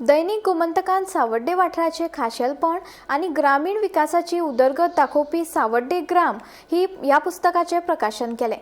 दैनिक गोमंतकान सावड्डे वाठाराचे खाशेलपण आनी ग्रामीण विकासाची उदरगत दाखोवपी सावड्डे ग्राम ही ह्या पुस्तकाचें प्रकाशन केलें.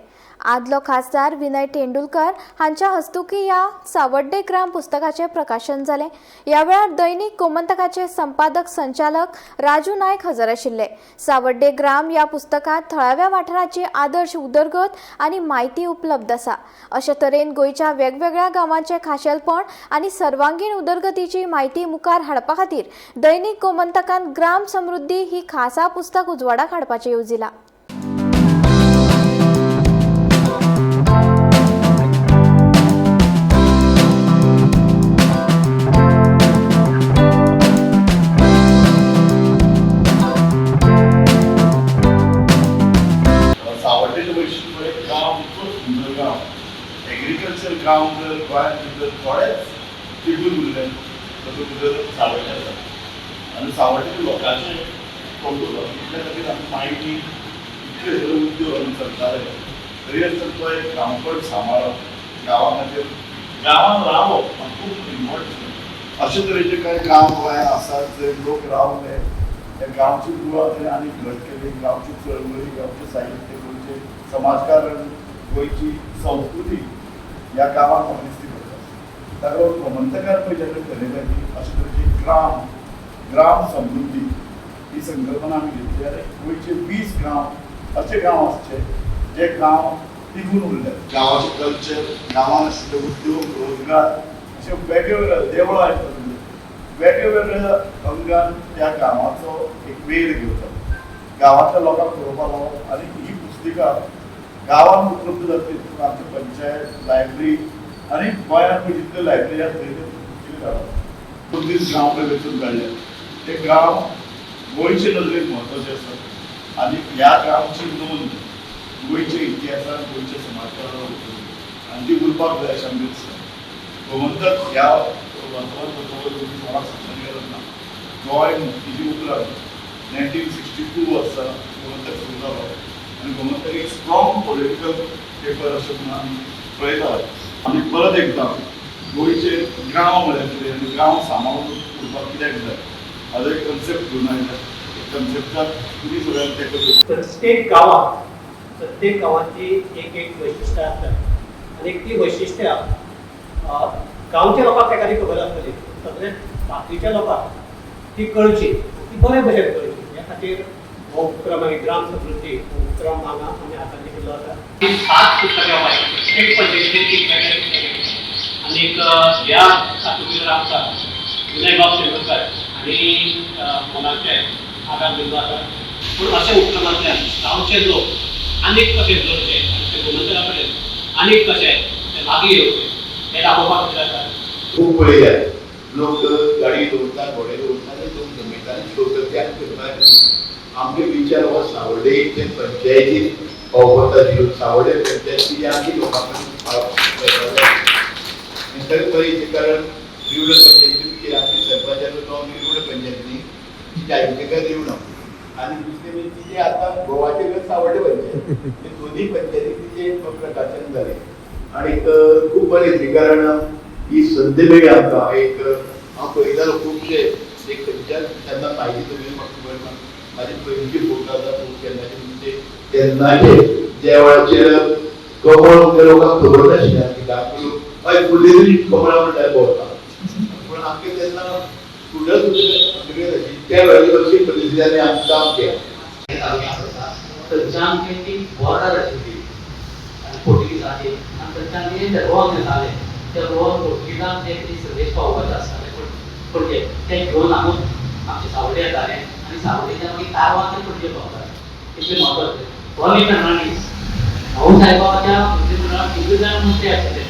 आदलो खासदार विनय तेंडुलकर हांच्या हस्तुकीं ह्या सावड्डे ग्राम पुस्तकाचें प्रकाशन जालें. ह्या वेळार दैनिक गोमंतकाचे संपादक संचालक राजू नायक हजर आशिल्ले. सावड्डे ग्राम ह्या पुस्तकांत थळाव्या वाठाराची आदर्श उदरगत आनी म्हायती उपलब्ध आसा. अशे तरेन गोंयच्या वेगवेगळ्या गांवांचें खाशेलपण आनी सर्वांगीण उदरगतीची म्हायती मुखार हाडपा खातीर दैनिक गोमंतकान ग्राम समृद्धी ही खासा पुस्तक उजवाडाक हाडपाचें येवजिलां. सावड्डेचें वैशिश्ट म्हणजे गांव इतलो सुंदर गांव, एग्रीकल्चर गांव जर गोंयांत भितर थोडेच तिगून उरले तातूंत भितर सावड्डे आसा. आनी सावड्डेच्या लोकांचें कौतूक इतल्या खातीर आमी मायटी इतले सगळे उद्योग आमी चलताले तरी आसतना तो एक गांवपण सांबाळप, गांवा खातीर गांवांत रावप खूब इम्पॉर्टंट. अशे तरेचे कांय गांव गोंयांत आसात जंय लोक रावले, त्या गांवची मुळां थंय आनी घट केली, गांवची चळवळी, गांवचें साहित्य, गोंयचें समाजकारण, गोंयची संस्कृती ह्या गांवांत म्हाका दिसती पडटा. ताका लागून गोमंतकार पळय जेन्ना ठरयलें की अशे तरेची ग्राम ग्राम समृद्धी ही संकल्पना आमी घेतली आनी गोंयचे 20 गांव अशे गांव आसचे जे गांव तिगून उरले, गांवाचें कल्चर, गांवांत आशिल्ले उद्योग, रोजगार, अशे वेगळे देवळां आशिल्ले वेगळे वेगळ्या अंगान त्या गांवाचो एक वेध घेवचो, गांवांतल्या लोकांक पळोवपाक लावप आनी ही पुस्तिका गांवांत उपलब्ध जातली तितून आमची पंचायत लायब्ररी आनी गोंयांत जितल्यो लायब्ररी आसा थंय ते पुस्तिका धाडप. 2 दीस गांव पळय वेंचून काडले, ते गांव गोंयचे नदरेन म्हत्वाचे आसात आनी ह्या गांवची नोंद गोंयच्या इतिहासात, गोंयच्या समाजकारणात उरतली आनी ती उरपाक जाय अशें आमकां दिसता. गोमंतक ह्या वर्तमानपत्रावर कोणाक सांगपाची गरज ना. गोंय मुक्तीचे उपरांत 1962 वर्सा गोमंतक सुरू जालो आनी गोमंतक एक स्ट्रॉंग पॉलिटिकल पेपर अशें म्हणून आमी पळयतात. आमी परत एकदां गोंयचे गांव म्हळ्यार कितें आनी गांव सांबाळून उरपाक कित्याक जाय हाजो एक कन्सेप्ट घेवन आयला. कन्सेप्टाक तुमी सगळ्यांनी तेंको दिवपाक. प्रत्येक गांवाची एक एक वैशिश्ट आसतात आनी ती वैशिश्ट्यां गांवच्या लोकांक तेका ती खबर आसतली, सगळे बाकीच्या लोकांक ती कळची, ती बरे भशेन कळची ह्या खातीर हो उपक्रम आनी ग्राम समृद्धी हो उपक्रम हांगा आमी हातांत घेतिल्लो आसा. ही सात पुस्तकां प्रत्येक पंचायतीन एक वेगळे पुस्तक आनीक ह्या हातूंत भितर आमकां विनयबाब तेंडुलकर आनी मोलाचे आदार दिल्लो आसा. पूण अशे उपक्रमांतल्यान गांवचे लोक आनीक कशे जोडचे आनी ते गोमंतका कडेन आनीक कशे ते लागीं येवचे हें दाखोवपा खातीर आसा. खूब पळयल्यात, लोक गाडी दवरतात, घोडे दवरतात आनी लोक जमयतात आनी शो करता आनी करपाक. आमचे विचार हो सावड्डे पंचायतीन पावोवपाचो आशिल्लो. सावड्डे पंचायत ही आमची लोकां कडेन सगळें पळयचें, कारण रिवणा पंचायती आमची सरपंच आसलो तो रिवणा पंचायतीनी जायतेकर रिवणा आनी दुसरें म्हणजे तिजे आतां गोवाचे घर सावड्डे पंचायत, ते दोन्ही पंचायती तिचे प्रकाशन जालें आनी खूब बरें दिसलें, कारण ही संद मेळ्ळी आमकां. एक हांव पळयतालो खुबशे एक खंयच्यान तेन्ना म्हायती तुमी म्हाका खबर ना. म्हाजे पयलींचे फोटो आसा खूब केन्नाचे, म्हणजे तेन्नाचे ज्या वेळाचेर कमळ म्हणजे लोकांक खबर नाशिल्लें. आमचे गांवचे लोक हय फुडली कमळां म्हणटात भोंवता, पूण आमगे तेन्ना स्टुडंट आमचे कडेन आशिल्ली त्या वेळाचेर अशी परिस्थिती आमी आमकां काम केलें. तालुक्यांत आसा, थंयच्यान आमची ती बॉर्डर आशिल्ली आनी पोर्तुगीजाची आनी थंयच्यान कितें ते रोम येताले, ते रोम पोर्तुगीजांक जे कितें संदेश पावोवपाचे आसताले पणजे, ते घेवन हांगा आमचे सावडे येताले आनी सावडेच्यान मागीर कारवार ते पणजे पावताले. इतलें म्हत्वाचें. रॉनी फर्नांडीस, भाऊ साहेबाच्या मंत्रिमंडळात तिगूय जाण मंत्री आशिल्ले,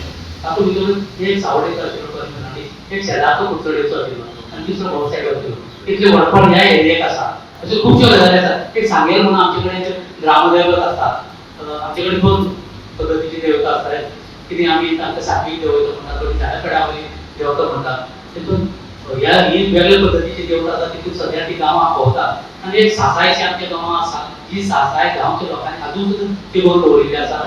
तातूंत भितर एक सावडेचो आशिल्लो रॉनी फर्नांडीस, एक शेजारचो कुडचडेचो आशिल्लो आनी दुसरो भाऊ साहेब आशिल्लो. इतलें व्हडपण ह्या एरियेक आसा. अश्यो खुबश्यो गजाली आसात. एक सांगेल म्हणून आमचे कडेन ग्रामदैवत आसता. आमचे कडेन दोन पद्दतीची देवता आसता. कितें आमी तांकां सात्वीक देवता म्हणटात, थोडी झाडा पेडा देवता म्हणटात. तितून ह्या ही वेगळे पद्दतीची देवता आसा. तितून सद्या ती गांवांत भोंवता आनी एक सासायशी आमच्या गांवांत आसा, जी सासाय गांवच्या लोकांनी अजून सुद्दां तिगोवन दवरिल्ली आसा.